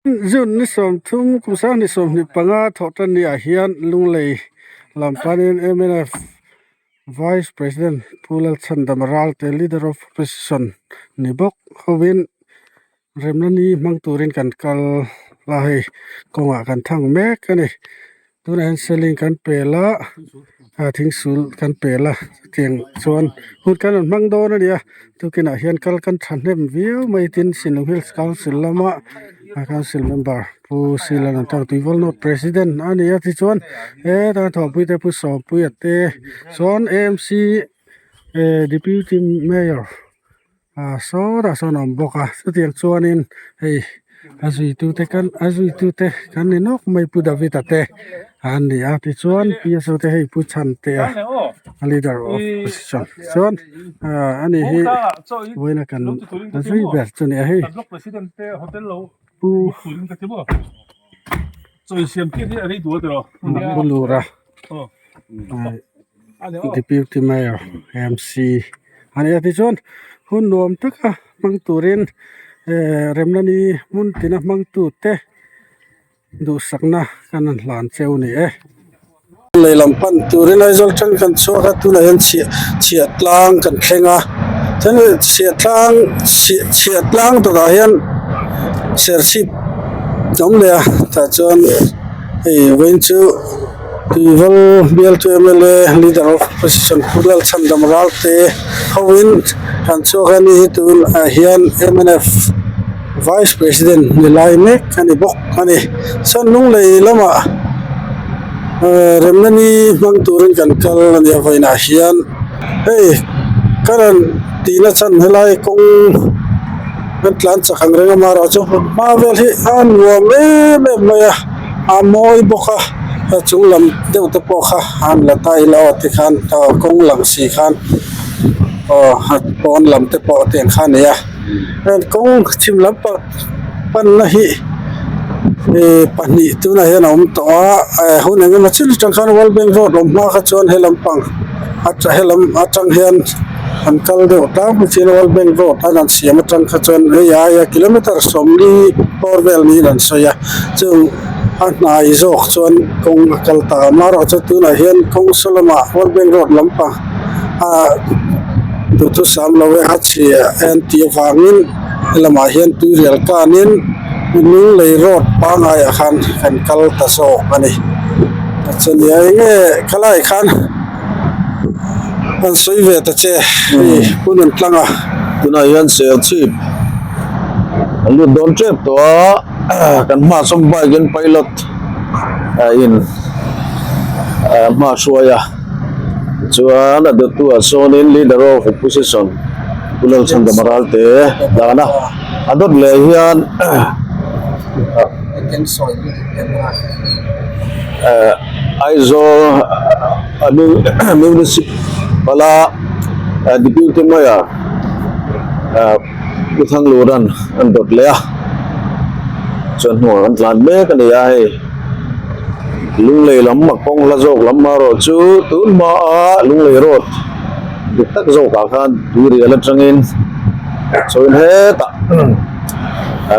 June ni sawmthum kum sang ni 25 thawhtan ni ah hian Lunglei lam panin mnf Vice President Pu Lalchhandama Ralte Leader of Opposition ni bawk hovin remna ni hmang turin kan kal a hei kawngah kan thang mek a ni. Tunah hian seling kan pel a ah thingsul kan pel a chutiang chuan hun kan rawn hmang dawn a ni a tukinah hian kal kan thahnem viau mai tin Shillong Hills Council lama a council member Pu Silan an tang Tuivawl North President a ni a tichuan hetah thawhpui te Pu Sawmpuia te chuan A M C eh Deputy Mayor ah sawtah sawn a awm bawk a chutiang chuanin hei a zuitute kan a zuitute kan ni nawk mai pu David a te an ni a tichuan p s o te hei pu Chhantea a leader of opposition chuan ah ani hi vawiina kan zui ber chu a ni a hei pu pu Lura. Deputy Mayor MC a ni a tichuan hun nuam taka hmang turin eh remna ni hmun tina hmang tute duhsakna kan han hlan cheu a ni e. Lehlam pan turin Aizawl tang kan chhuak a tunah hian chhiah chhiah tlang kan thleng a chuan chhiah tlang chhiah chhiah tlang dawrah hian serchhip a awm leh a tah chuan hei vawiin chu. Tuival bialtu mla leader of opposition Pu Lalchhandam Ralte hoin an chhuak a ni hi tunah hian mnf vice president ni lai mek a ni bawk a ni chuan lunglei lamah ehh remna ni hmang turin kan kal a nia vawiinah hian hei ka rawn tihna chhan helai kawng kan tlan chak ang reng amaherawhchu hma vel hi a nuam em em mai a. A mawi bawk a a chung lam deuh te pawh kha an la ta ila aw tikhan aw kawng lang si khan aw a pawn lam te pawh tiang kha a ni a heng kawng chhim lampang panna hi ih pahnih tunah hian a awm tawh a eh hun eng emaw chin atang khan world bank road awm hma kha chuan he lampang helam atang hian an kal deuh tlangpui chuan world bank road an han siam atang kha chuan hei aia kilometer 40 bawr vel niin an sawi a. Chung a hnai zawk chuan kawng a kal ta a amaherawhchu tunah hian kawng saw lamah World Bank road lampang ah duhthusam lo e a chhia a en tih avangin helamah hian tuirial kanin Lunglei road pangaiah khan kan kal ta zawk a ni chuan enge khalai khan an sawi ve ta che hei hun an tlang a. Tunah hian Serchhip an lut dawn tep tawh a. Kan hma sawn bike in pilot a in hma hruai a chuan a dawttu ah sawnin leader of opposition Pu Lalchhandama Ralte dan a a dawt leh hian eh Aizawl municipal a deputy mayor Pu Thanglura'n an dawt leh a, chuan hnungah kan tlan mek a ni a hei Lunglei lam a kawng hla zawk lam erawh chu tun hmaa Lunglei road dik tak zawkah khan tuirial atangin chhoin hetah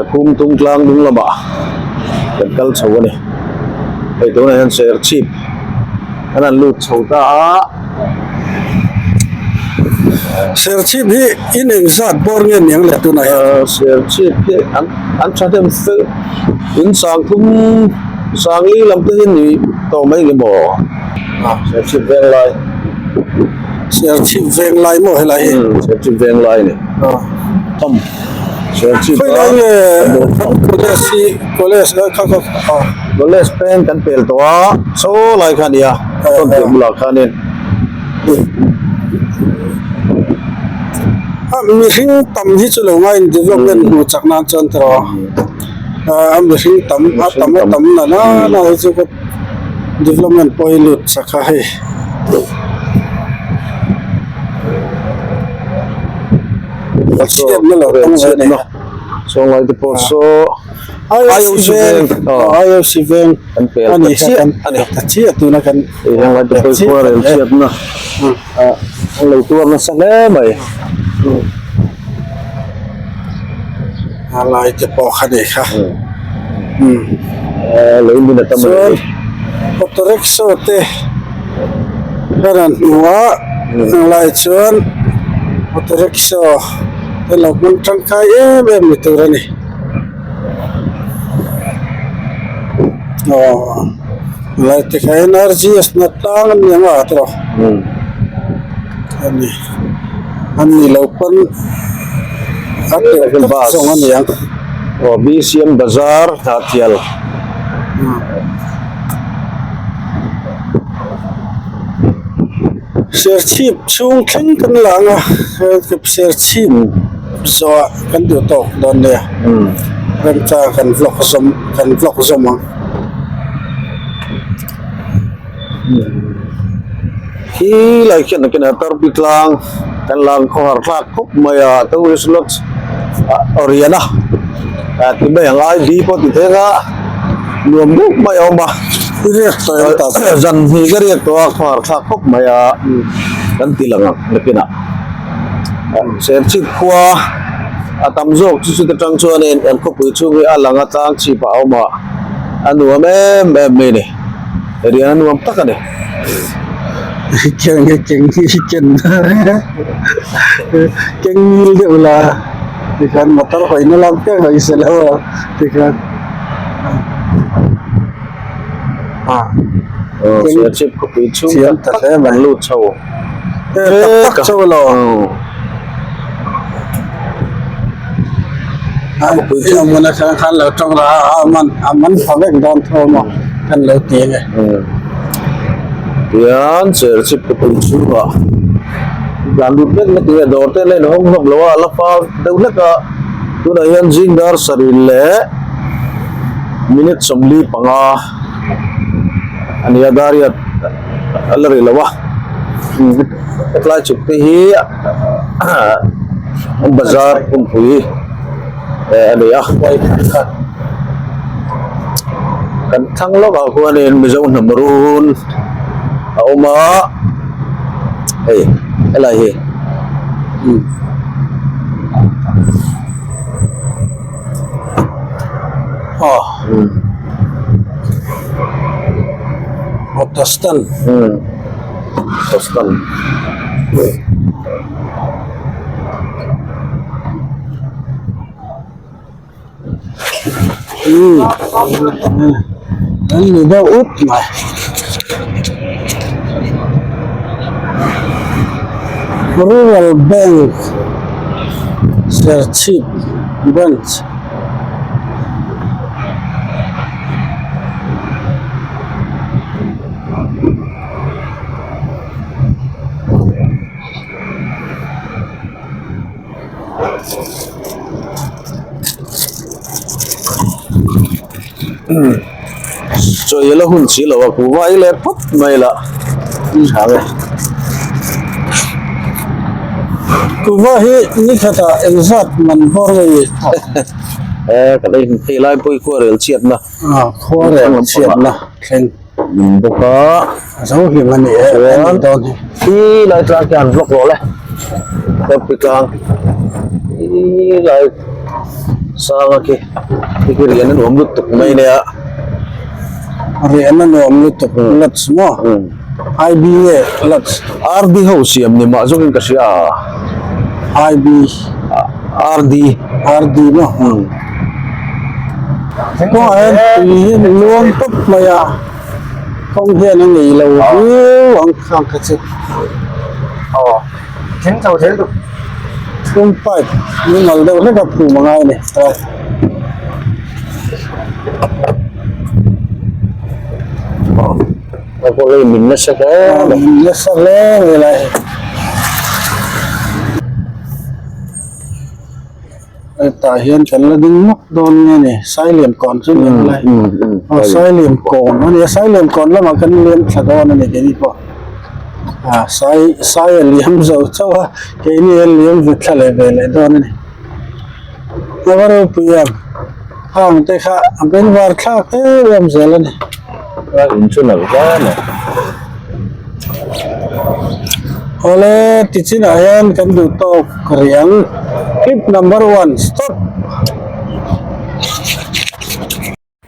kum tum tlang dung lamah kan kal chho a ni hei tunah hian Serchhip an han lut chho ta a. Serchhip hi in eng zat bawr nge niang le tunah hian? Serchhip hi an an thahnem fel in sang thum sang li lam te hi ni tawh mai nge maw? Serchhip veng lai. Serchhip veng lai maw helai hi? Serchhip veng lai a ni. Tham Serchhip a. Khawilai nge kan college hi college kha kha. College peng kan pel tawh a saw lai kha a ni a. A tawn piah bulah khanin a mihring tam hi chu lo ngaiin development hmuh chak nan chuan tawh a mihring tam a tam a tam na na na hi chu ka development pawh hi lut chak a hei. Chhiatna lo tawng ve a ni. Chawnglai te pawh saw IOC veng IOC veng kan pel a ni ta chiah kan a ni ta chiah tuna kan hei hian lai te pawh hi khuarel chhiatna ah an lo tuar nasa hle mai a lai te pawh kha ni kha. Lei min a tam a Chuan auto rickshaw te kan han hmu a tunlai chuan auto rickshaw te lo hmang tangkai em em ni tur a ni aw lai te kha N_R_G_S na tlang a ni ang a tawh a ni a ni lo pawn a teuh tak zawng a ni ang. Aw B_C_M bazar Hnahthial. Serchhip chhung thleng kan la ang a serchhip zawhah kan duh tawk dawn nia remchang kan vlog zawm kan vlog zawm ang. Khi lai khian nakin a tarpi tlang kan lang khawhar thlak khawp mai a tourist lodge ah Oriana ah ti mai ang I_D pawh ti thleng a nuam deuh mai a awm a zan hnih ka riak tawh a khawhar thlak khawp mai a kan ti lang ang nakin ah Serchhip khua a tam zawk chu chuta tang chuanin an khawpui chhung hi a lang a tlang chhip ah a awm a a nuam em em mai a ni. Rian a nuam tak a ni. Keng keng ken keng ngil deuh la tikhan motor hawina lam te hawi se lo a tikhan aw Serchhip khawpui chhung tak tak kan lut chho tak tak chho lo. Hmun atang khan lo tawng la a man a man pha vek dawn tho maw kan lo ti ang e. Tihian Serchhip khawpui chhungah tlan lut vek na tih a dawr te an la inhawng hlawm lo a a la fal deuh hlek a tunah hian zing dar sarih leh minute 45 a ni a dar hian a la ri lo a hetlai chhuk te hi. Bazar pumpui a ni a kan thlang lawkah khuanin Mizo hnam run a awm a hei helai hi aw auto stand. Boston. An ni deuh ut mai. Rural Bank Serchhip Branch. Chawi la hun si lo a ku vai leh phawt mai la tha ve. Kuva hi ni khatah engzat man bawr nge ni? E ka lei hei lai pawh hi khuarel chhiatna. Khuarel chhiatna thleng. Min bawk a. A zo hlim a ni e, a nih dawn hi. Khi lai tlang khi an vlog rawh le. Kawrpui tlang khi lai sang a khi khi khi rian a nuam lutuk mai nia. Rian a nuam lutuk lodge maw? IB nge lodge? RD ho siam ni mah zawkin ka hria a. IB. RD. RD maw? Kawngah hian tui hi a luang tawp mai a kawng hian a ngei lo viau ang khang kha chu chhung pipe mumal deuh hlek a phum a ngai a ni helai. Min nasa hle mai. Min nasa hle mai lai hi. Hetah hian kan la ding nawk dawn nge ni Sailiam kawn chu ni ang lai aw Sailiam kawn a ni a Sailiam kawn lamah kan liam thla dawn a ni keini pawh ah sai sai a liam zo chauh a keini a liam ve thla leh ve leh dawn a ni a va ropui em hang te kha a bengvar thlak em em zel a ni. Awle tichinah hian kan duh tawk rih ang clip number one stop.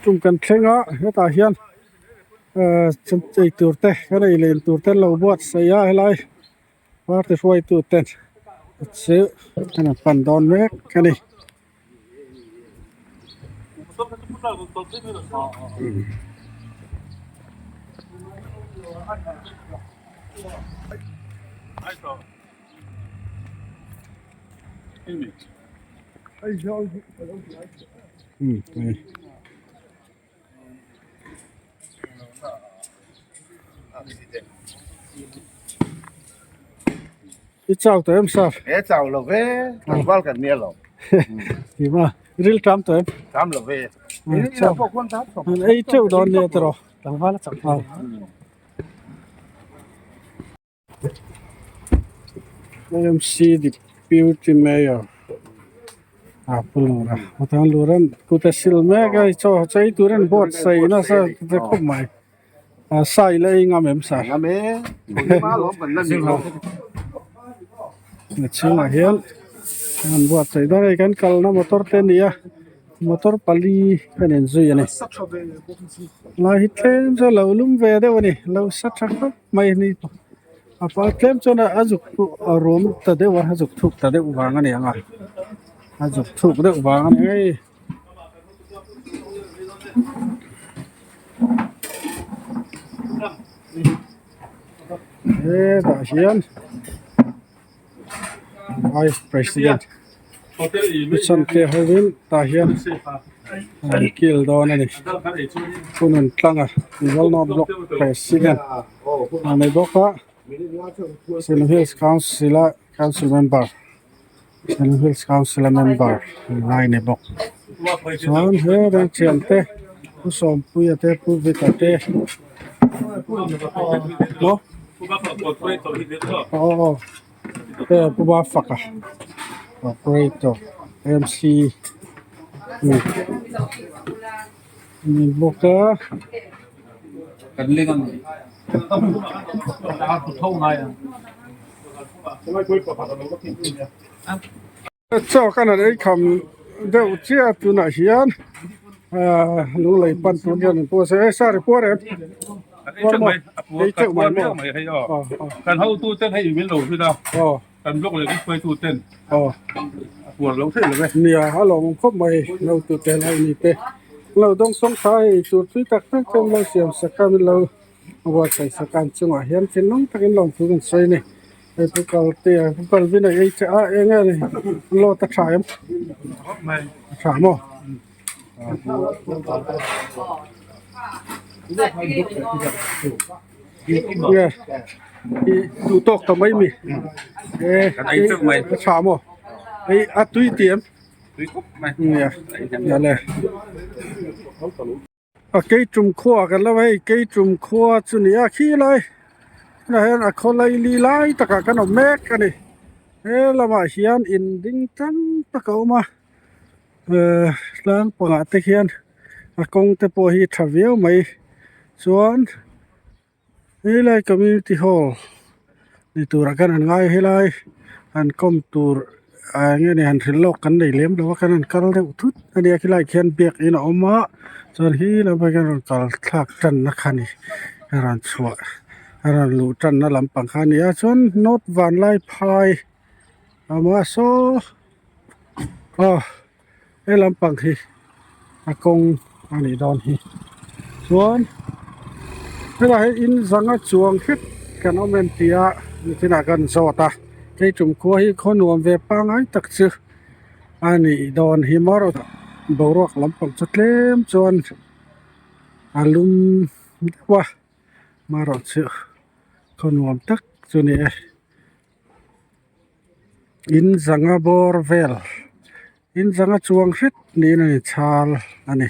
tum kan thleng a hetah hian ehh ei tur te kan ei leh in tur te an lo buatsaih a helai party hruaitu ten chu an rawn pan dawn mek a ni. I chau tawh em sir? He chau lo ve, tlangval kan nia lo. Ti ma, ril tam tawh em? Tam lo ve. Chau. Ei teuh dawn nia tiraw? Tlangval a chak thei. AMC Deputy Mayor a pu Lura hmuh Lura'n kut a sil mek a chaw chei turin buatsaih nasa ta khawp mai a sa ila ei ngam em sa a chhungah hian an buatsaih dawn a hei kan kalna motor te a ni a motor pali a inzui a ni lai hi tlem chu a lo lum ve deuh a ni lo sa tha khawp mai a ni a pal tlem chuan a zuk a rum ta deuh a a zuk thuk ta deuh vang a ni ang a a zuk thuk deuh vang a ni ngei. Hetah hian vice president Pu hovin tah hian an kil dawn a ni Pu Nuntlanga Lalnawt block president a ni bawk a Silung hills council a council member Silung hills council a member lai a ni bawk chuan he rengthiam te Pu Sawmpuia te Pu Vita te maw aw. Hei pu ba fak a operator MC ni bawk a. Chaw kan han ei kham deuh chiah a tunah hian ahh lunglei pan tur hian an puah a hei sir i puar em puar maw ei teuh mai maw kan hotu ten hei min lo hrilh a kan block leh kan hruaitu ten a puar lo theih lo e nia a lawmawm khawp mai hotu te lo ni te lo dawng sawng tha hei tur tui tak tak te an lo siam sak a min lo buatsaih sak a an chungah hian thinlung takin lawmthu kan sawi a ni. Hei pu Kaltea pu Kalvin a ei che a eng nge ni load a tha em a tha maw nge i duh tawk ta mai mi e a tha maw ei a tui ti em nia nia le. A keitum khua kan lo hei keitum khua chu ni a khi lai tunah hian a khaw laili lai takah kan awm mek a ni he lamah hian in ding tam tak a awm a ehh tlang pangah te khian a kawng te pawh hi tha viau mai chuan helai community hall ni turah khan an ngai a helai han kawm tur ah eng nge ni han hrilh lawk kan nei lem lo a kan han kal deuh thut a nia khilaiah khian biakin a awm a chuan khi lamah khian rawn kal thlak tanna kha a ni a rawn chhuah a rawn luh tanna lampang kha a ni a chuan north vanlaiphai a awm a saw aw he lampang hi a kawng a nih dawn hi chuan helai hi in zanga chuang hret kan awm em tih a nichinah kan zawt a hei tum khua hi khaw nuam ve pangngai tak chu a nih dawn hi maw boruak lampang chu tlem chuan a lum deuh a marawh chu khaw nuam tak chu a ni e. In zanga bawr vel in zanga chuang hret niin a inchhal a ni.